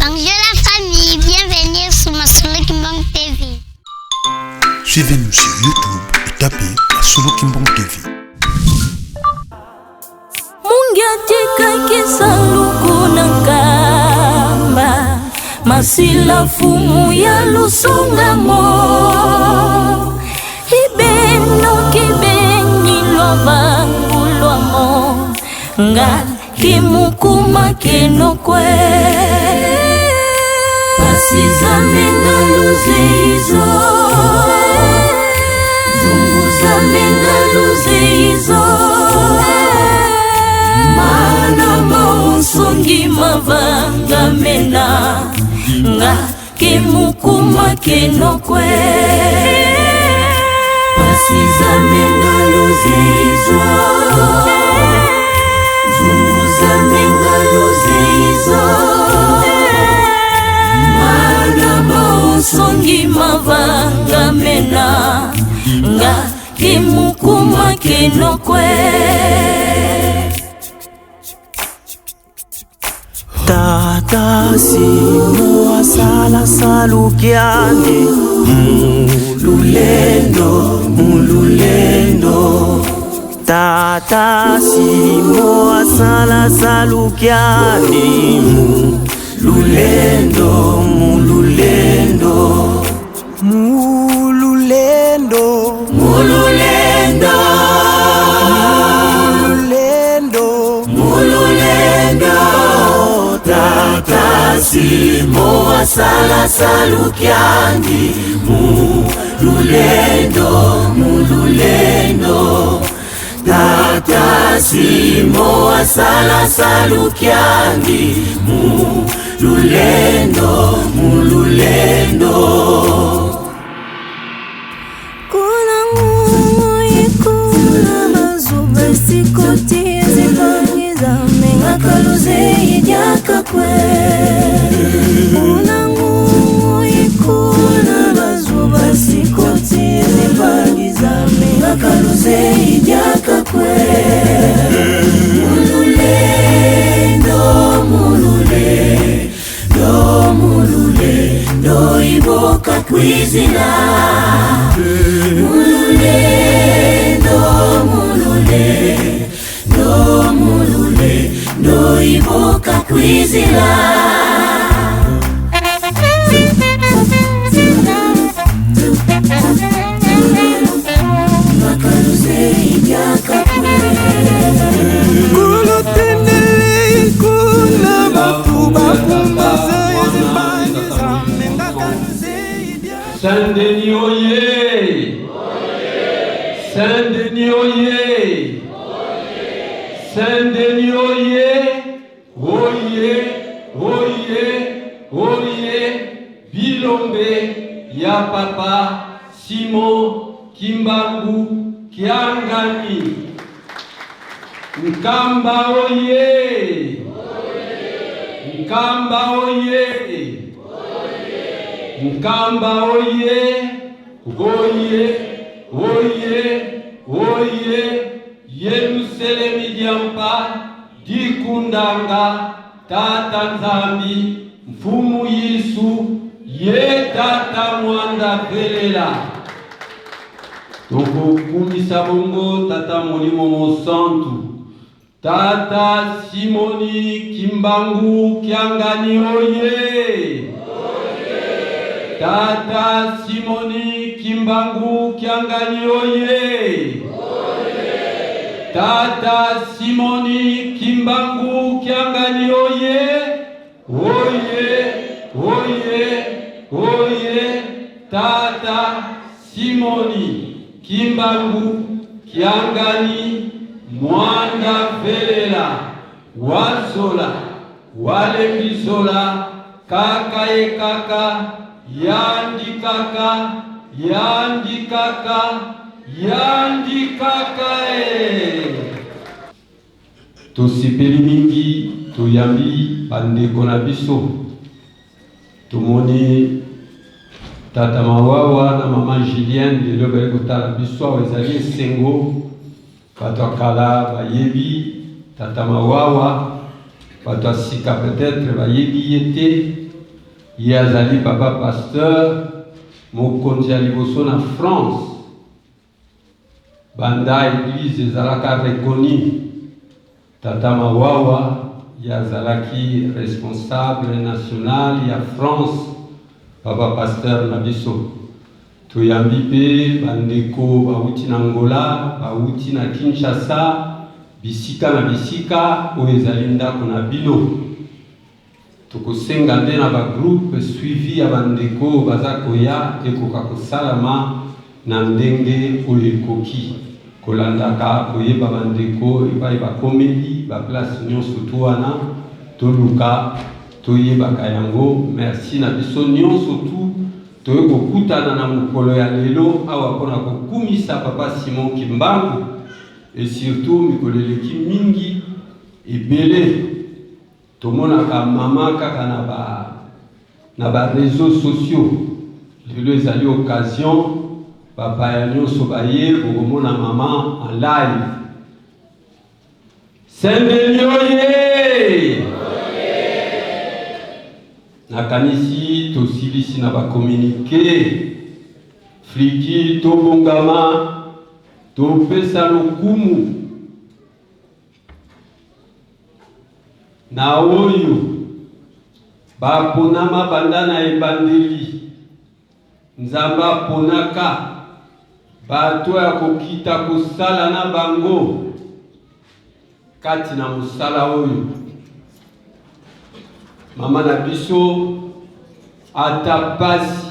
Bonjour la famille, bienvenue sur Masolo Kimbang TV. Suivez-nous sur YouTube et tapez Masolo Kimbang TV. Mungi atikaki sanduku na nkamba masila fumu ya lusungamo ibeno kibenyi lwa bangu lwamo nga kimukuma kenokwe pasizamenga luzeizo zunguzamenga luzeizo mana mausongi mavanga mena nga kimukuma kenokwe pasizamenga luzeizo zunguzamenga luzeizo mana mausongi mavanga mena nga kimukuma kenokwe. Tata Simo asala salukiane mululendo mululendo Tata Simo asala salukiane mululendo mululendo mululendo mululendo mululendo mululendo Tata Simo asala salukiani mululendo mululendo Tata Simo asala salukiani mululendo mululendo. Kuna ngungu ikuna mazuba sikoti zipangiza mengaka luzeyi dyakakwe. Kuna ngungu ikuna mazuba sikoti zipangiza mengaka luzeyi dyakakwe. Mululendo mululendo mululendo iboka kwizina. Mululendo mululendo mululendo iboka kwizina. Kulutendele kuna batu bakumbaza ezimbangiza mengaka luzeyi. Saint-Denis oye! Saint-Denis oye! Saint-Denis oye! Oye! Oye! Oye! Bilombe ya papa Simon Kimbangu Kiangani. Nkamba oye! Nkamba oye! Nkamba oye! Oye! Oye! Oye! Yerusalemi diampa dikundanga Tata Nzambi Mfumu Yesu ye Tata Mwanda velela. Tokokumisa bongo Tata Molimo Mosantu. Tata Simoni Kimbangu Kiangani oye! Tata Simoni Kimbangu Kiangani oye! Tata Simoni Kimbangu Kiangani oye! Oye! Oye! Oye! Tata Simoni Kimbangu Kiangani Mwanda velela wazola walembisola kaka ye kaka yandi kaka yandi kaka yandi kaka e. Tosepeli mingi toyambi bandeko na biso tomoni tata Mawawa na mama Julienne lelo baye kotala biso awa ezali esengo. Bato ya kala bayebi tata Mawawa, bato ya sika peut-être bayebi ye te. Ye azali papa pasteur, mokonzi ya liboso na France banda eglise ezalaka reconnue. Tata Mawawa ye azalaki responsable national ya France, papa pasteur na biso. Toyambi mpe bandeko bawuti na Angola, bawuti na Kinshasa, bisika na bisika oyo ezali ndako na bino. Tokosenga nde na ba groupes suivi ya bandeko oyo baza koya ekoka kosalama na ndenge oyo ekoki, kolandaka koyeba bandeko epai bakomeli, ba places nionso tout wana toluka toyebaka yango. Merci na biso nionso tout toye kokutana na mokolo ya lelo awa pona kokumisa Papa Simon Kimbangu et surtout mikolo eleki mingi ebele. Tomonaka mama kaka na ba na ba reseaux sociaux. Lelo ezali occasion bapaya nyonso baye bokomona mama en live. Saint Denis oye! Nakanisi tosilisi na ba communique. Fliki tobongama topesa lokumu Na oyo baponama banda na ebandeli, Nzambe aponaka bato ya kokita kosala na bango kati na mosala oyo. Mama na biso, ata pasi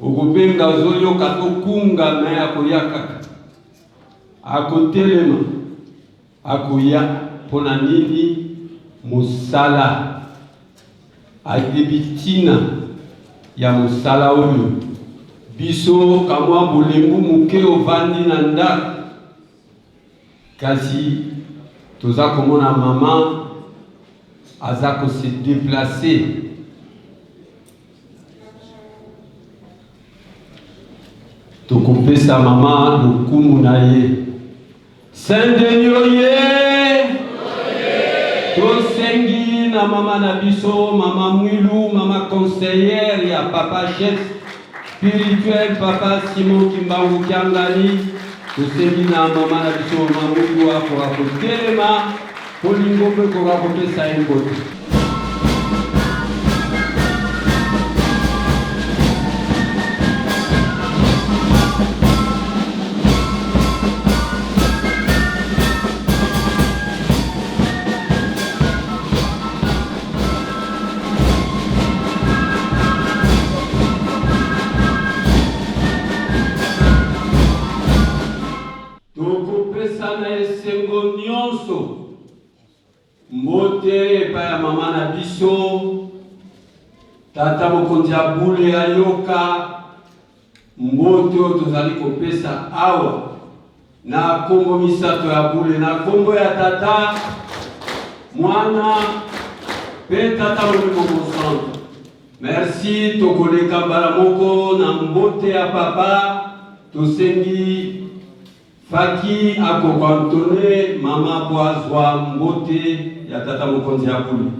okobenga ozoyoka tokunga me akoya kaka. Akotelema, akoya. Mpo na nini? Mosala. Ayebi ntina ya mosala oyo. Biso kamwa bolembu moke ovandi na ndako, kasi toza komona mama aza ko se deplacer. Tokopesa mama lokumu na ye. Saint Denis oye! Tosengi na mama na biso, mama Mwilu, mama conseillère ya papa chef spirituel papa Simon Kimbangu Kiangani, tosengi na mama na biso mama Mwilu akoka kotelema bolingo mpe ekoka kopesa ye mbote. Tokopesa na esengo nyonso mbote epai ya mama na biso, tata mokonzi ya bule ayoka mbote oyo tozali kopesa awa na kombo misato ya bule, na kombo ya tata, mwana mpe tata Molimo Mosantu. Merci, tokoleka mbala moko na mbote ya papa. Tosengi Faki akoka Antone mama po azwa mbote ya tata mokonzi ya bule.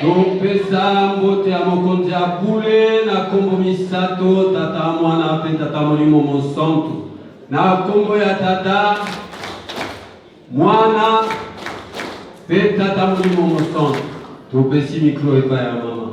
Topesa mbote ya mokonzi ya bule na kombo misato, Tata, Mwana mpe Tata Molimo Mosantu. Na kombo ya Tata, Mwana mpe Tata Molimo Mosantu. Topesi mikro epai ya mama.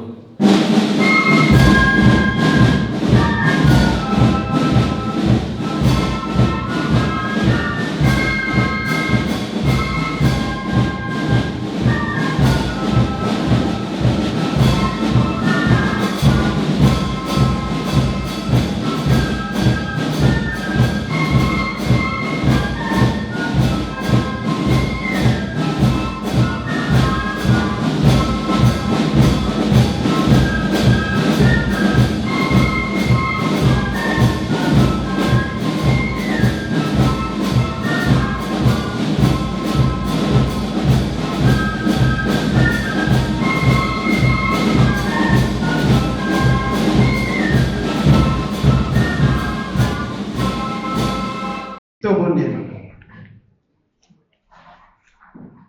Tobondela.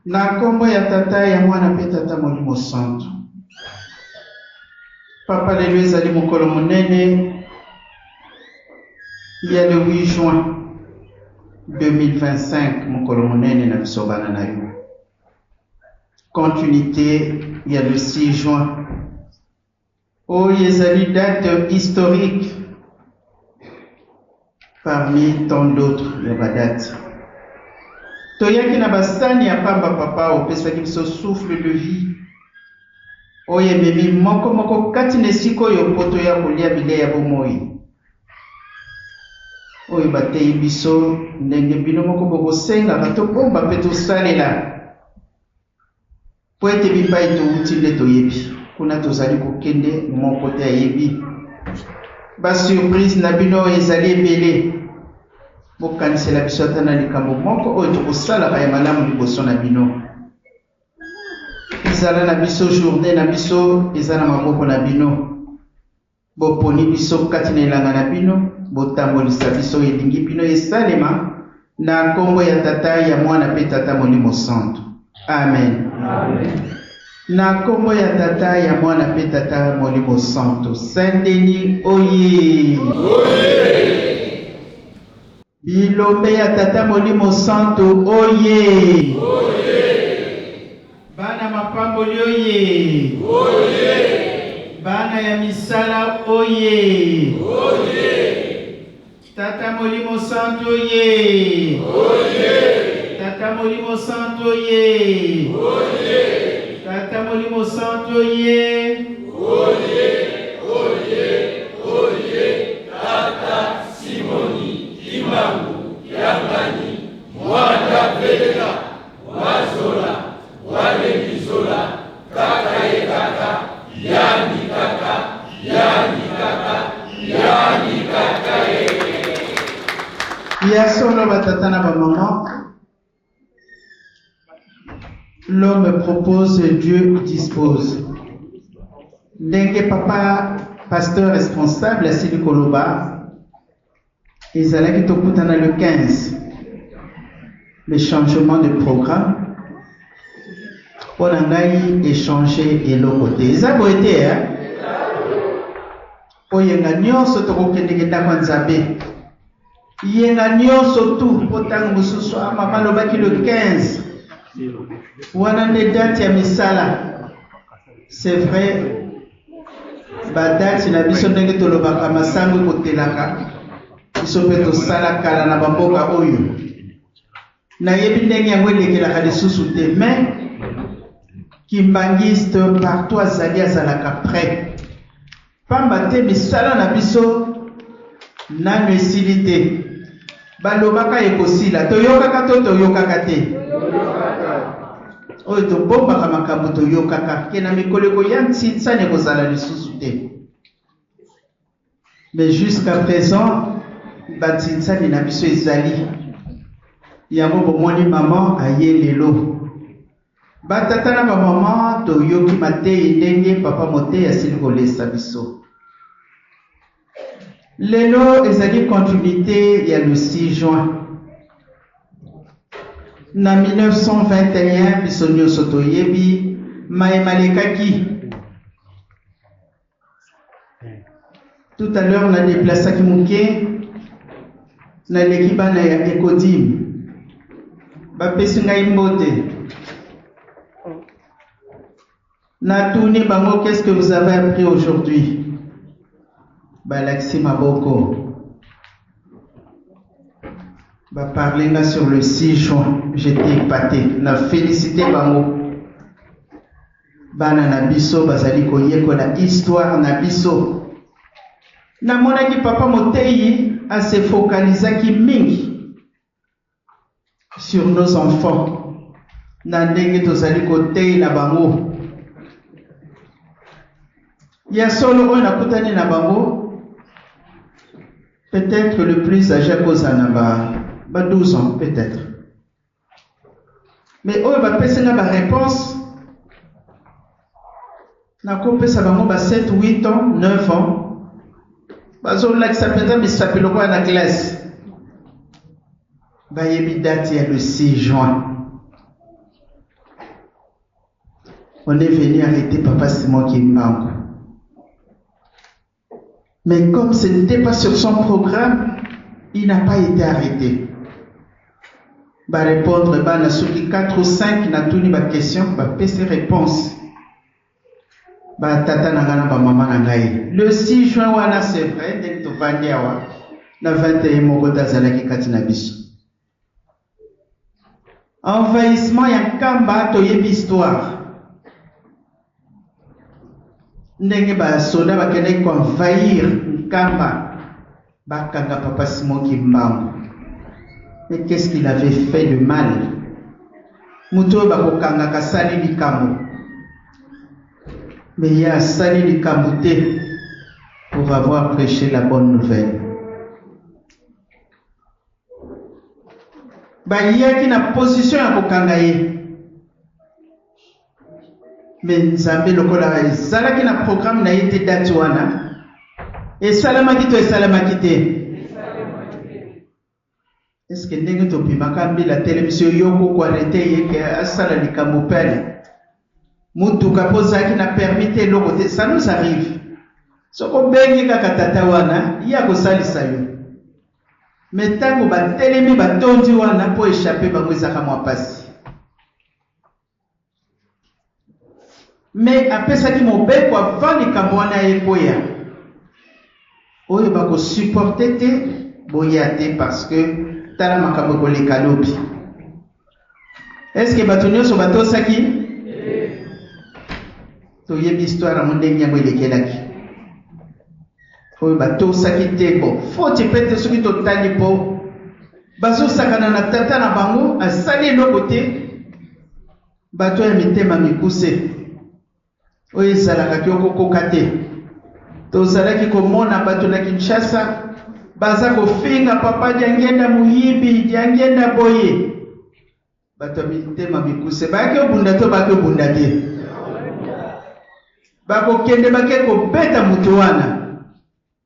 Na nkombo ya Tata, ya Mwana mpe Tata Molimo Santu. Papa, lelo ezali mokolo monene ya le 8 juin 2025, mokolo monene na biso bana na yo. Continuité ya le 6 juin. Oyo ezali date historique parmi tant d'autres ya ba date. Toyaki na basani ya pamba papa opesaki biso souffle de vie oyo ememi moko moko kati na esika oyo mpo toya kolia bilei ya bomoi oyo bateyi biso ndenge bino moko bokosengaka tobomba mpe tosalela. Mpo ete bipai towuti nde toyebi, kuna tozali kokende moko te ayebi. Ba surprise na bino ezali ebele. Bokanisela biso ata na likambo moko oyo tokosalaka ya malamu liboso na bino. Ezala na biso journee na biso eza na maboko na bino. Boponi biso kati na elanga na bino, botambolisa biso elingi bino esalema na nkombo ya Tata, ya Mwana mpe Tata Molimo Santu. Amen. Na nkombo ya Tata, ya Mwana mpe Tata Molimo Santu. Saint Denis oye! Bilombe ya Tata Molimo Santu oye! Bana mapamboli oye! Bana ya misala oye! Tata Molimo Santu oye! Tata Molimo Santu oye! Tata Molimo Santu oye! Simoni Kimbangu Kiangani Mwanda Velela Wazola Walengizola kaka ye kaka yani kaka yani kaka yani kaka ye. Ya solo ba tata na ba maman, l'homme propose Dieu dispose. Ndenge papa pasteur responsable asili koloba ezalaki tokutana le 15 le changement de programme mpo na ngai echange eloko te eza boye te eh? Mpo yenga nyonso tokokendeke ndako ya Nzambe yenga nyonso tu mpo ntango mosusu ah, mama alobaki le 15 wana nde date ya misala c'est vrai badate na biso ndenge tolobaka masango ekotelaka biso mpe tosala kala na bamboka oyo nayebi ndenge yango elekelaka lisusu te mais kimbangiste partout azali azalaka prêt pamba te misala na biso nanu esili te balobaka ekosila toyokaka to toyokaka te oyo tobombaka makambo toyokaka ke na mikolo ekoya nsinsani ekozala lisusu te Mais jusqu'à present ba nsinsani na biso ezali. Yango bomoni maman aye lelo. Ba tata na ba maman toyoki mateyi ndenge papa moteyi asili kolesa biso. Lelo ezali continuite ya le 6 juin. Na 1921 biso nyoso toyebi. Maye malekaki. Tout à l'heure na deplasaki moke, naleki bana ya Ecodim, bapesi ngai mbote. Natuni bango qu'est-ce que vous avez appris aujourd'hui? Balakisi maboko. Ba parler nga sur le 6 juin, j'étais épaté. Na félicité bango. Bana na biso bazali koyekola histoire na biso. Namonaki papa moteyi a se focalisaki mingi sur nos enfants na ndenge tozali koteyela bango. Ya solo oyo nakutani na bango peut-être le plus âgé akozala na ba, ba 12 ans peut-être. Mais oyo bapesi nga ba réponse nakopesa bango ba 7 8 ans 9 ans bazolakisa mpenza misapi lokola na classe bayebi date ya le 6 juin. On est venu arrêter papa Simon Kimbangu, mais comme ce n'était pas sur son programme, il n'a pas été arrêté. Barépondre bana soki 4 ou 5 natuni baquestion, bapesi réponse. Batata na ngai na bamama na ngai, le 6 juin wana, c'est vrai, ndenge tovandi awa na 21, moko te azalaki kati na biso. Envahissement ya Nkamba, toyebi histoire ndenge basoda bakendaki koenvahir Nkamba, bakanga papa Simon Kimbangu. Mais qu'est-ce qu'il avait fait de mal? Moto oyo bakokangaka asali likambo? Mais ye asali likambo te pour avoir prêché la bonne nouvelle. Bayaki na position ya kokanga ye, mais Nzambe, lokola ezalaki na programme na ye te, date wana esalamaki to esalamaki te? Est-ce ndenge topimaka mbila atelemisi yo, yo kokoarrêter ye ke asala likambo pele motuka mpo ozalaki na permis te, eloko te? Ça nous arrive. Soki obengi kaka tata wana, ye akosalisa yo. Mais ntango batelemi, batondi wana, mpo échappe bango ezaka mwa mpasi. Mais apesaki mobeko avant likambo wana ekweya: oyo bakosupporter te, boya te, parce que tala makambo ekoleka lobi. Est-ce bato nyonso batosaki? Toyebi histoire yango ndenge yango elekelaki. Oyo batosaki te, bon, foti mpe te soki totali, mpo bazosakana na tata na bango, asali eloko te. Bato ya mitema mikuse oyo ezalaka ki okokoka te. Tozalaki komona bato na Kinshasa baza kofinga papa Diangenda moyibi, Diangenda boye. Bato ya mitema mikuse bayaki obunda to bayaki obunda te, bakokende bake kobeta moto wana.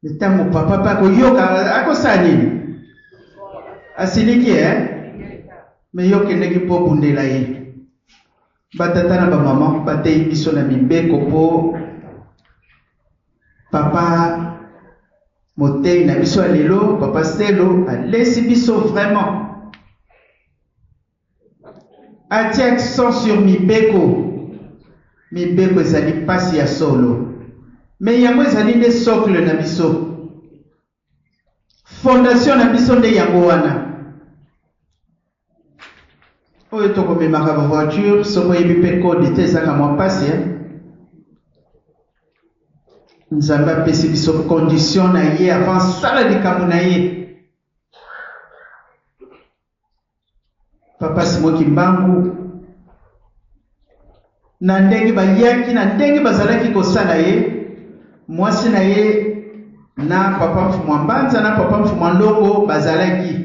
Ntango papa mpe akoyoka, akosala nini? Asiliki e me yo okendeki mpo obundela ye. Batata na bamama bateyi biso na mibeko mpo papa motei na biso ya lelo, papa Selo, alesi biso vraiment, atie accent sur mibeko. Mibeko ezali mpasi ya solo, mais yango ezali nde socle na biso, fondation na biso nde yango wana. Oyo tokomemaka bavoiture, soki oyebi mpe code te, ezaka mwa mpasi. Nzambe apesi biso condition na ye avant sala likambo na ye. Papa Simon Kimbangu, na ndenge bayaki, na ndenge bazalaki kosala ye, mwasi na ye na papa Mfumu Mbanza na papa Mfumu Ndongo bazalaki.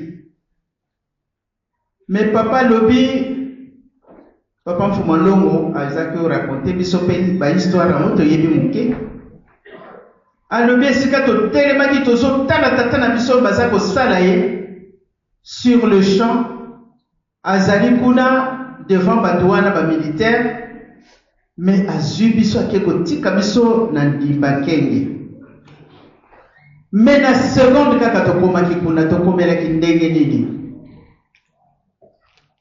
Mais papa alobi, papa Mfumu Ndongo azalaki oraconter biso mpe bahistoire yango toyebi moke. Alobi esika totelemaki, tozotala tata na biso baza kosala ye, sur le champ azali kuna devant bato wana bamilitaire. Mais azui biso ake kotika biso na ndimba nkenge. Mais na seconde kaka tokomaki kuna tokomelaki ndenge nini?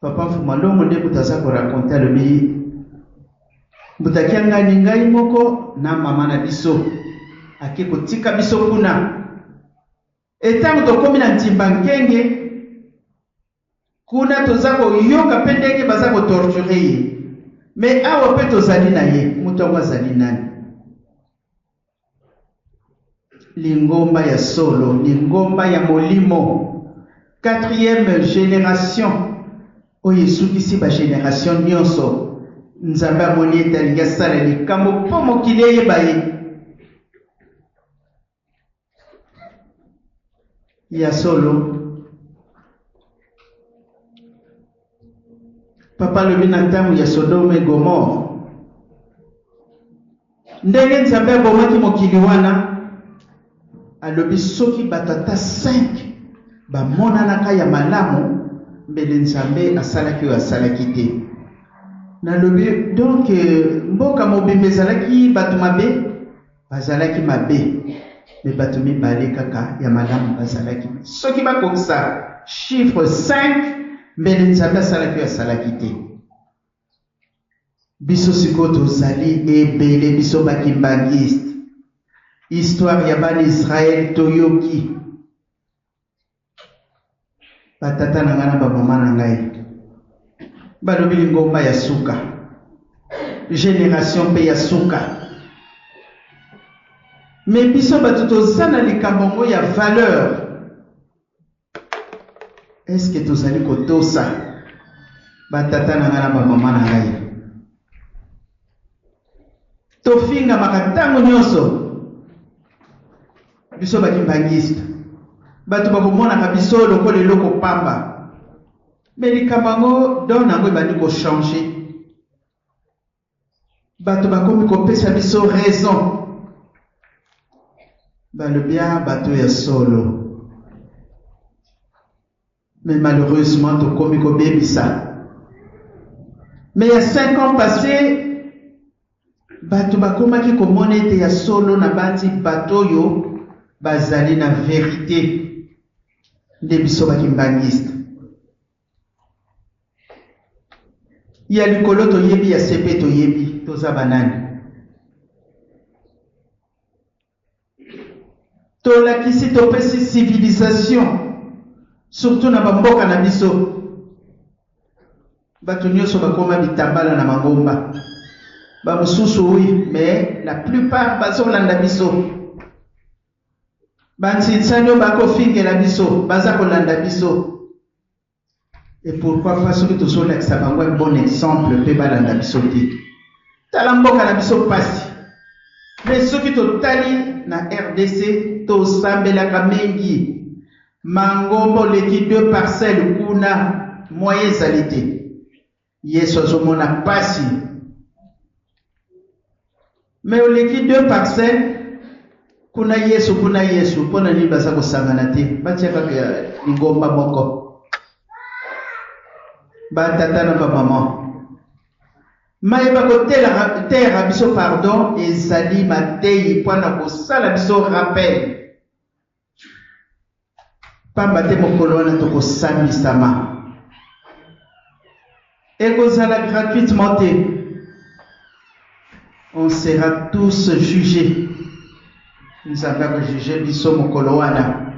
Papa Mfuma Longo nde moto aza ko raconter alobi Mbuta Kiangani ngai moko na mama na biso ake kotika biso kuna. Et tango tokomi na Ntimba Nkenge Kuna toza koyoka pe ndenge baza ko torturer ye mais awa pe tozali na ye mutu yango azali nani? Lingomba ya solo, lingomba ya molimo, quatrième generation oyo esukisi ba generation nionso. Nzambe amoni ete alingi asala likambo po mokili eyeba ye. Ya solo. Papa alobi na ntango ya Sodome et Gomorre, ndenge Nzambe abomaki mokili wana, alobi soki bato ata 5 bamonanaka ya malamu, mbele Nzambe asalaki oyo asalaki te. Nalobi donc mboka mobimba ezalaki bato mabe? Bazalaki mabe mais batu mibale kaka ya malamu bazalaki. Soki bakokisa chiffre 5 mbele Nzambe asalaki oyo asalaki te. Biso sikoyo tozali ebele biso ba kimbanguiste. Histoire ya bana Israël toyoki. Ba tata na ngai na ba mama na ngai balobi lingomba ya suka, generation mpe ya suka. Mais biso bato toza na likambo yango ya valeur, est-ce que tozali kotosa ba tata na ngai na ba mama na ngai? Tofingamaka ntango nyonso biso ba kimbanguiste bato bakomonaka biso lokola eloko pamba me likambo yango don yango ebandi kochange bato bakomi kopesa biso raison balobi a bato ya solo mais malheureusement tokomi kobebisa mais ya 5 ans passé bato bakomaki komona ete ya solo na banzi bato oyo bazali na verite nde biso bakimbangiste ya likolo toyebi ya se mpe toyebi toza banani Tolakisi topesi civilisation surtout na ba mboka na biso bato nioso bakoma bitambala na mangomba ba mosusu oui mais la plupart bazolanda biso ba nsinsani oyo bakofingela biso baza kolanda biso Et pourquoi pas soki tozolakisa bango un bon exemple mpe balanda biso te. Tala mboka na biso pasi. Mais soki totali na rdc tosambelaka mingi. Mangomba oleki deux parcelles kuna moyen ezali te. Yesu azomona pasi. Mais oleki deux parcelles kuna Yesu kuna Yesu mpo na nini baza kosangana te batia kaka lingomba moko batata na bamama maye bakoteyaka biso pardon ezali mateyi mpo na kosala biso rappel Pamba te mokolo wana tokosambisama. Ekozala gratuitement te. On sera tous juges. Nzambe ako juger biso mokolo wana.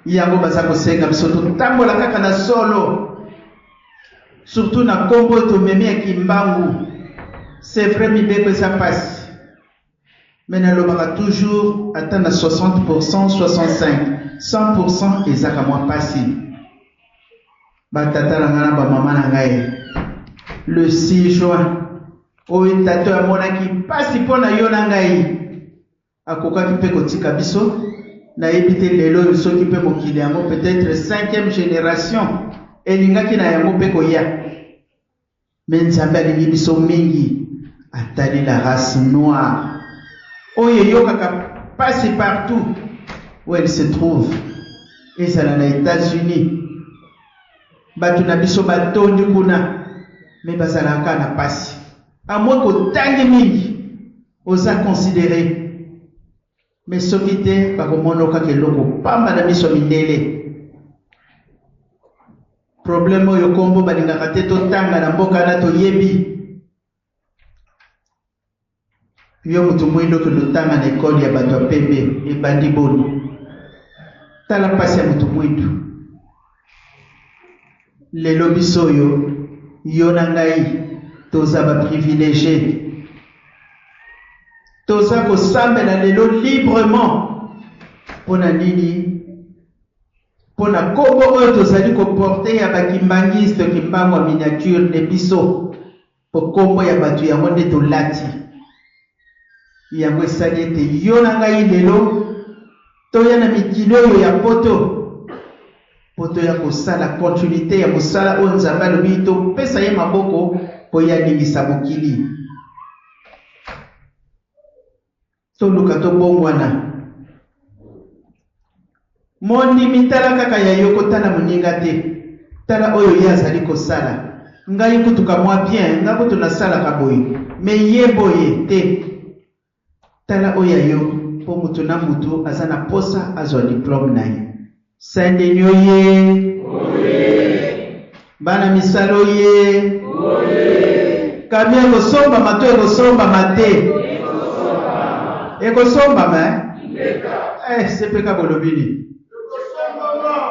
Yango baza kosenga biso totambola kaka na solo. Surtout na kombo tomemi ya Kimbangu. C'est vrai mibeko eza pasi. Mais nalobaka toujours ata na 60 pourcent, 65, 100 pourcent ezaka mwa pasi. Ba tata na ngai na ba mama na ngai le 6 juin oyo tata oyo amonaki pasi mpo na yo na ngai akokaki mpe kotika biso nayebi te lelo oyo soki mpe mokili yango peut-être cinquième génération elingaki na yango mpe koya Mais Nzambe alingi biso mingi atali la race noire oyo eyokaka pasi partout où elle se trouve ezala na Etats-Unis bato na biso batondi kuna mais bazalaka kaka na pasi. À moins kotangi mingi, oza considéré. Mais soki te, bakomona yo kaka eloko pamba na miso ya mindele. Problème oyo kombo balingaka te totanga na mboka wana toyebi. Yo moto mwindo okende otanga na ekole ya bato ya pembe ebandi boni? Tala mpasi ya moto mwindo. Lelo biso oyo yo na ngai toza ba privilegie, toza kosambela lelo librement. Mpo na nini? Mpo na kombo oyo tozali koporte ya ba kimbanguiste, kimbangu ya miniature nde biso, mpo kombo ya bato yango nde tolati. Yango esali ete yo na ngai lelo toya na mikili oyo ya poto mpo toya kosala continuite ya mosala oyo Nzambe alobi topesa ye maboko mpo ye aningisa mokili. Toluka tobongwana. Mondimi, tala kaka ya yo, kotala moninga te. Tala oyo ye azali kosala. Ngai kutu ka mwa bien, nga kutu nasalaka boye, mais ye boye te. Tala oyo ya yo, po mutu na mutu aza na posa azwa diplome na ye. Saint Denis oye! Oye! Bana misala oye! Oye! Camion ekosombama to ekosombama te? Ekosombama eh? Eh, CPK bolobi nini?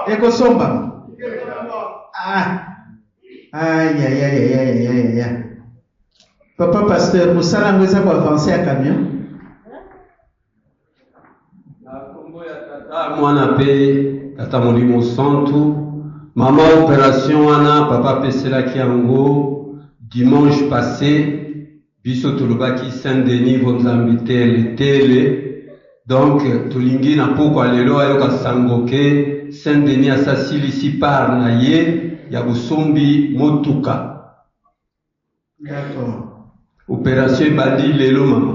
Ekosombama. Ah. Aïe aïe aïe aïe aïe aïe aïe. Papa pasteur, mosala yango eza ko avancer ya camion? Na kombo ya Tata, Mwana pe Tata Molimo Santu, mama operation wana papa apeselaki yango dimanche passe, biso tolobaki Saint Denis Vonzambi tele tele, donc tolingi na pokwa lelo ayoka sango ke Saint Denis asasilisi part na ye ya bosombi motuka. D'accord. Operation ebandi lelo mama.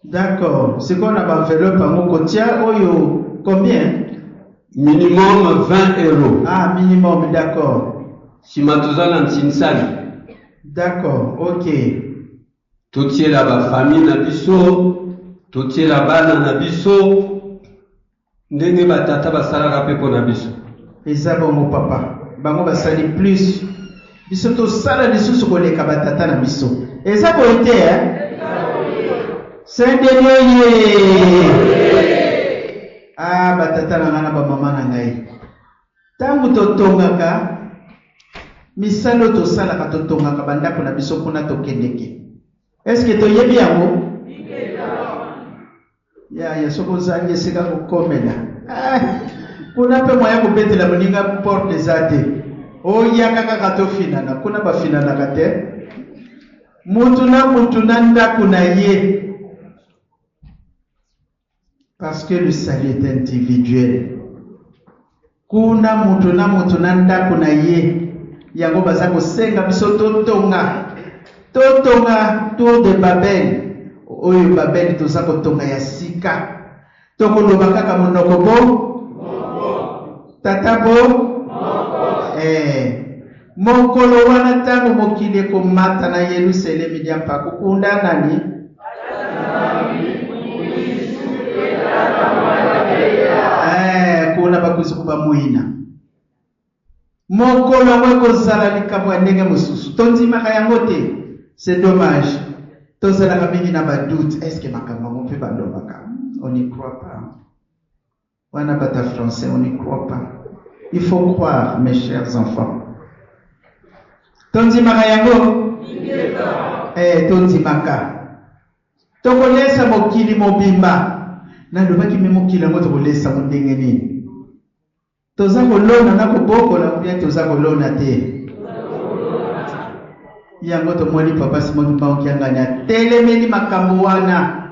D'accord. Sikoyo na ba enveloppe yango kotia oyo combien? Minimum 20 euros. Ah, minimum, d'accord. Sima toza na Ntsinsani. D'accord, ok. Totiela ba famille na biso, totiela bana na biso ndenge ba tata basalaka pe pona biso. Eza bongo papa, bango basali plus, biso tosala lisusu koleka ba tata na biso. Eza boye te hein? Saint Denis oye! Ah ba tata na ngai na ba mama na ngai. Tango totongaka, misala oyo tosalaka, totongaka ba ndako na biso kuna tokendeke. Est ce que toyebi yango? Yaya soki ozangi esika kokomela eh, kuna mpe moyen kobetela moninga porte eza te, oyaka kaka tofinana kuna, bafinanaka te, mutu na mutu na ndako na ye, parce que le salut est individuel. Kuna mutu na mutu na ndako na ye, yango baza kosenga biso totonga, totonga tour de Babel oyo Babel toza kotonga ya sika. Tokoloba kaka monoko bo tata bo eh. Mokolo wana ntango mokili ekomata na Yelusalemi lya mpaku kunda nani? Eh, kuna bakuzi kuba moina. Mokolo yango ekozala likambo ya ndenge mosusu. Tondimaka yango te. C'est dommage. Tozalaka mingi na ba doute. Est-ce que makambo yango mpe balobaka? On n'y croit pas. Wana bata français, on n'y croit pas. Il faut croire, mes chers enfants. Tondimaka yango? Eh, tondimaka. Tokolesa mokili mobimba. Nalobaki me mokili yango tokolesa ngo ndenge nini? Toza kolona na kobokola ou bien toza kolona te? Yango tomoni papa Simon Kimbangu Kiangani atelemeli makambo wana.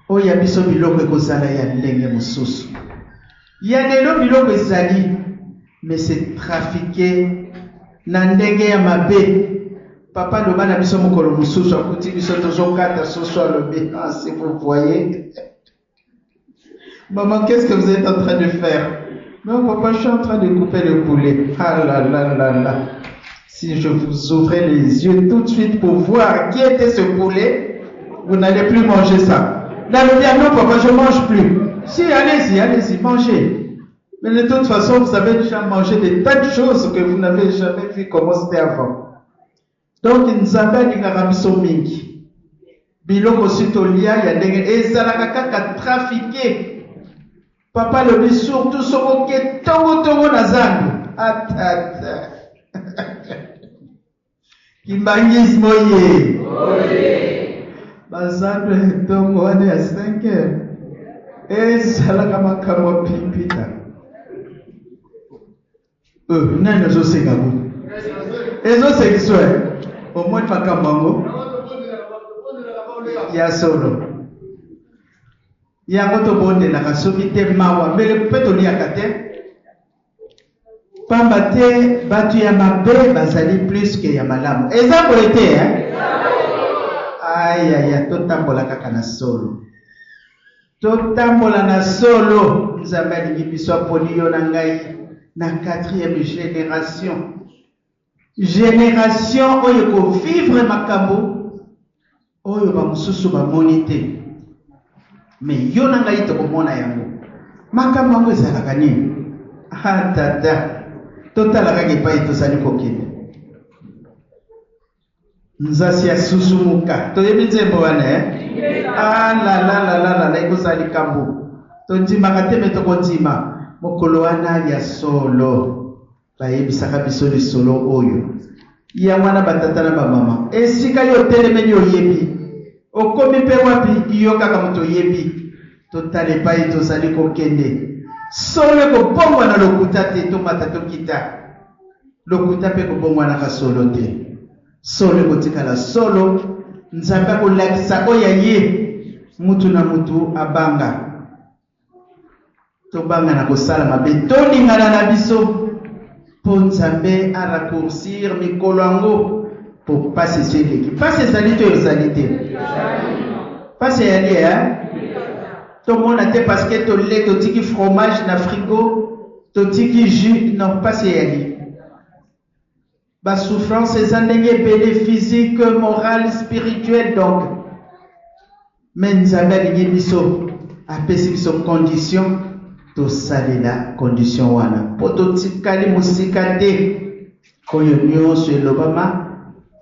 Oyo ya biso biloko ekozala ya ndenge mosusu. Ya lelo biloko ezali mais c'est trafique na ndenge ya mabe. Papa aloba na biso mokolo mosusu akuti biso tozokata soso alobi ah, si vous voyez maman qu'est-ce que vous êtes en train de faire? Non papa je suis en train de couper le poulet. Ah là là là là. Si je vous ouvrais les yeux tout de suite pour voir qui était ce poulet, vous n'allez plus manger ça. Nalobi, ah non papa, je mange plus. Si, allez-y, allez-y, mangez. Mais de toute façon, vous avez déjà mangé des tas de choses que vous n'avez jamais vu comment c'était avant. Donc, Nzambe alingaka biso mingi. Biloko si tolia ya ndenge ezalaka kaka trafiqué. Papa alobi surtout soki oke tongo tongo na zandu. Atata. Kimbanguisme oye. Bazandu ya ntongo wana ya 5 heures ezalaka makambo ya pimpita. Euh, nani azoseka ko? Ezosekiswa eh? Omoni makambo yango ya solo. Yango tobondelaka soki te mawa mbele mpe toliaka te pamba te bato ya mabe bazali plus que ya malamu. Eza boye te eh? Ayaya, totambola kaka na solo. Totambola na solo. Nzambe alingi biso, aponi yo na ngai na quatrième generation. Generation oyo eko vivre makambo oyo ba mosusu bamoni te. Mais yo na ngai tokomona yango. Makambo yango ezalaka nini? Ah tata, totala kaka epai tozali kokende. Nzasi ya susumuka. Toyebi nzembo wana eh? Ah la la la la la la ekozala likambo. Tondimaka te me tokondima mokolo wana ya solo. Bayebisaka biso lisolo oyo. Yango wana batata na bamama, esika yo otelemeli oyebi. Okomi mpe wapi, yo kaka moto oyebi. Totala epai tozali kokende. Solo ekobongwana lokuta te, tomata tokita. Lokuta mpe ekobongwanaka solo te. Solo ekotikala solo. Nzambe akolakisa oyo ya ye. Mutu na mutu abanga. Tobanga na kosala mabe. Tolingana na biso mpo Nzambe a raccourcir mikolo yango mpo mpasi esi eleki. Mpasi ezali to ezali te? Mpasi eyali eh? Tomona te parce que tole totiki fromage na frigo, totiki jus, non, mpasi eyali. Ba souffrance eza ndenge ebele, physique, morale, spirituelle, donc mais Nzambe alingi biso, apesi biso condition, tosalela condition wana mpo totikali mosika te. Oyo nyonso elobama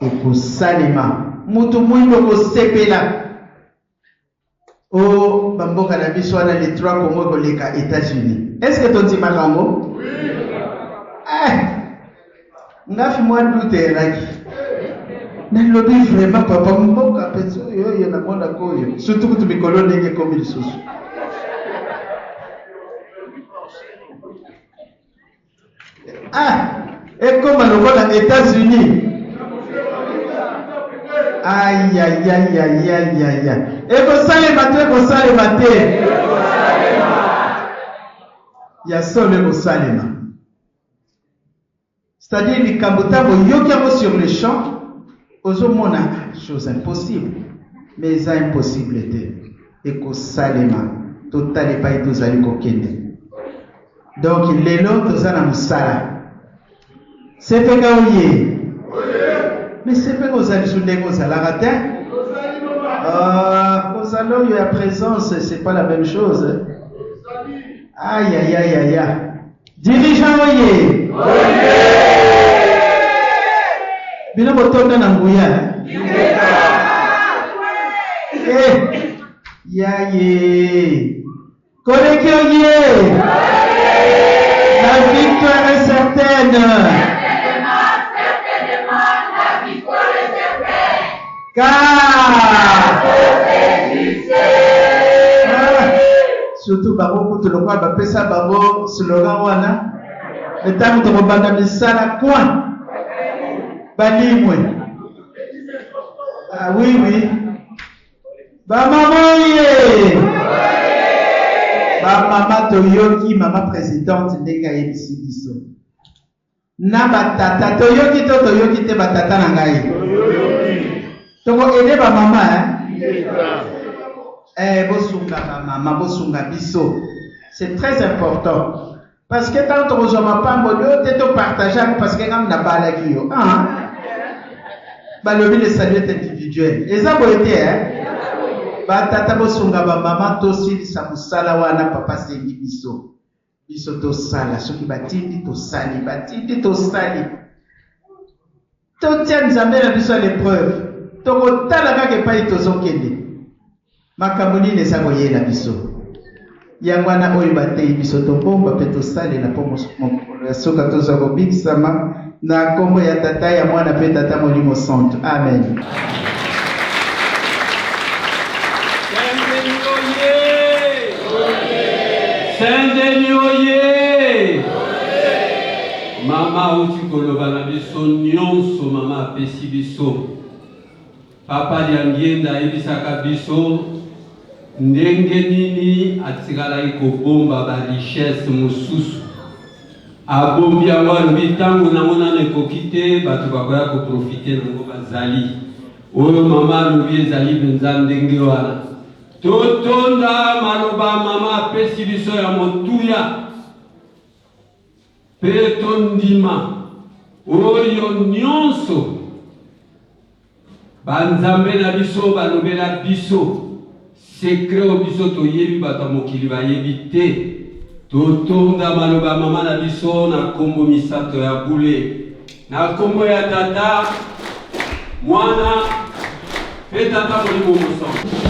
ekosalema, mutu mwindo kosepela. O ba mboka na biso wana les trois Congo ekoleka Etats-Unis. Est-ce que tondimaka yango? Eh, ngafi mwa doute elaki. Nalobi vraiment papa mboka mpenza oyo oyo namonaka oyo surtout kutu mikolo ndenge ekomi lisusu. Ah, ekoma lokola Etats-Unis. Ayayayayayaya, ekosalema to ekosalema te? Ya solo ekosalema. C'est-à-dire likambo ntango oyoki yango sur le champ, ozomona chose impossible, mais eza impossible te, ekosalema. Totala epai tozali kokende. Donc lelo toza na mosala. CPK oye. Mais CPK oza lisusu ndenge ozalaka te. Ah, kozala oyo ya présence, c'est pas la même chose. Aïe aïe aïe aïe aïe. Dirigeant oye. Bino botonda na nguya. Eh, yaye. Koleki oye. La victoire est certaine. Car surtout bango kutu lokola bapesa bango slogan wana ntango tokobanda misala coin balimwe. Ah, oui oui. Ba mama oye! Ba mama toyoki mama presidente ndenge ayebisi biso. Na ba tata toyoki to toyoki te ba tata na ngai? Toko aider ba mama hein? Eh, bosunga ba mama, bosunga biso. C'est très important. Parce que ntango tokozwa mapamboli oyo te topartage yango parce que ngai nabalaki yo. Ah. Balobi le salut est individuel. Eza boye te eh? Batata bosunga bamama tosilisa mosala wana papa asengi biso. Biso tosala soki batindi tosali, batindi tosali. Totia Nzambe na biso à l'épreuve. Tokotala kaka epai tozokende. Makambo nini eza koyela biso? Yango wana oyo bateyi biso tobomba mpe tosalela mpo mokolo ya suka tozwa kobikisama na nkombo ya Tata, ya Mwana mpe Tata Molimo Santu. Amen. Saint-Denis oye! Mama auti koloba na biso nyonso, mama apesi biso. Papa Diangienda ayebisaka biso ndenge nini atikalaki kobomba ba richesse mosusu. Abombi yango, alobi ntango nango nano ekoki te, bato bakoya koprofite nango bazali. Oyo mama alobi ezali mpenza ndenge wana. Totonda maloba mama apesi biso ya motuya mpe tondima oyo nyonso banzambe na biso balobela biso sekre oyo biso toyebi, bato ya mokili bayebi te. Totonda maloba ya mama na biso na nkombo misato ya bule, na nkombo ya Tata, Mwana mpe Tata Molimo Mosantu.